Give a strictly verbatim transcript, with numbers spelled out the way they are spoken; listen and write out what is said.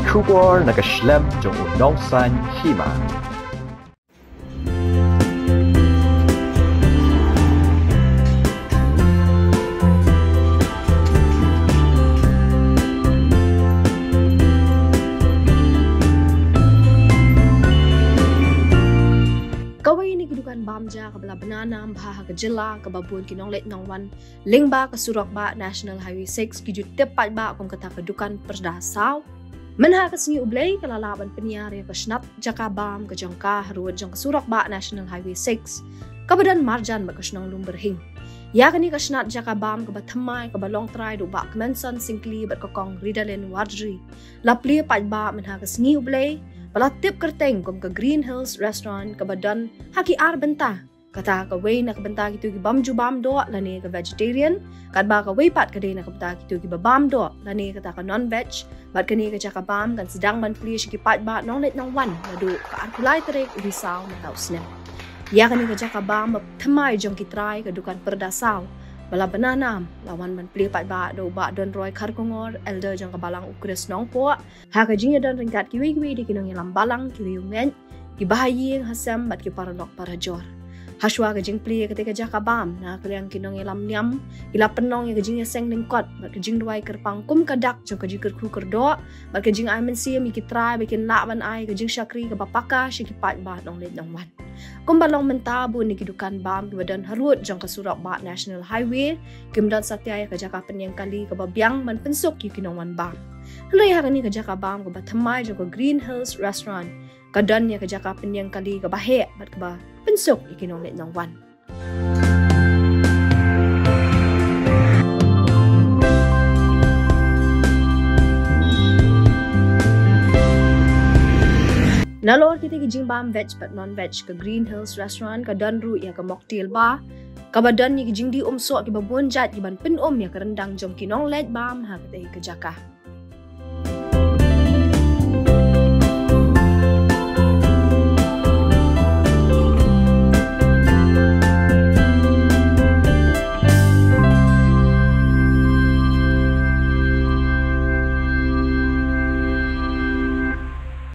Khubor na ka shlem jong u nongsan hima. Kawei na ki dukan bam ja kaba la bna nam bha ha ka jylla kaba bun ki nongleit nongwan lyngba ka surok bah National Highway six ki ju tip paidbah kum kata ka dukan pyrda saw. Mynha ka sngi U Blei ka la lah ban pynïar ïa ka shnat jaka bam ka jong ka harud jong ka surok bah National Highway six kaba don marjan bad ka shnong Lumbyrhing. Ïa kane ka shnat jaka bam kaba thymmai kaba long trai da u Bah Kmenson Syngkli bad ka Kong Ridalin Wardri la plie paidbah mynha ka sngi U Blei ba la tip kyrteng kum ka Green Hills Restaurant kaba don ha ki ar bynta. Kata kawei na ka bynta kito ki bym ju bam doh lane ka vegetarian, katba kawei pat ka dei na ka bynta kito kiba bam doh lane kata ka non-veg. Bad kane ka jaka bam kan sdang ban plie sha ki paidbah nongleit nongwan naduh ka arphew lai tarik u Risaw mynta u snem. Ïa kane ka jaka bam ba thymmai jong ki trai ka dukan pyrda saw ba la bna nam la wan ban plie paidbah da u Bah Donroy Kharkongor, elder jong ka Balang U Khrist Nongpoh, ha ka jingïadon ryngkat kiwei kiwei de ki nongïalam balang, ki riewngeit, ki bahaïing hasem bad ki paralok parajor. Hashwa ka jingplie kata ka jaka bam, na ka liang ki nongïalam niam ki la pynlong ïa ka jingïaseng lyngkot bad ka jingduwai kyrpang kum ka dak jong ka jingkyrkhu kyrdoh bad ka jingai mynsiem ïa ki trai ba kin lah ban ai ka jingshakri kaba paka sha ki paidbah nongleit nongwan. Kumba long mynta, bun na ki dukan bam kiba don harud jong ka surok bah National Highway kim don satia ïa ka jaka pynïeng kali kaba biang ban pynsuk ïa ki nongwan bam. Hynrei ha kane ka jaka bam kaba thymmai jong ka Green Hills Restaurant ka don ïa ka jaka pynïeng kali kaba heh bad kaba pynsuk ïa ki nongleit nongwan. Nalor kita ki jingbam veg bad non-veg, ka Green Hills Restaurant ka don ruh ïa ka mocktail bar kaba don ïa ki jingdih umsoh kiba bun jait kiban pynum ïa ka ryndang jong ki nongleit bam ha katei ka jaka.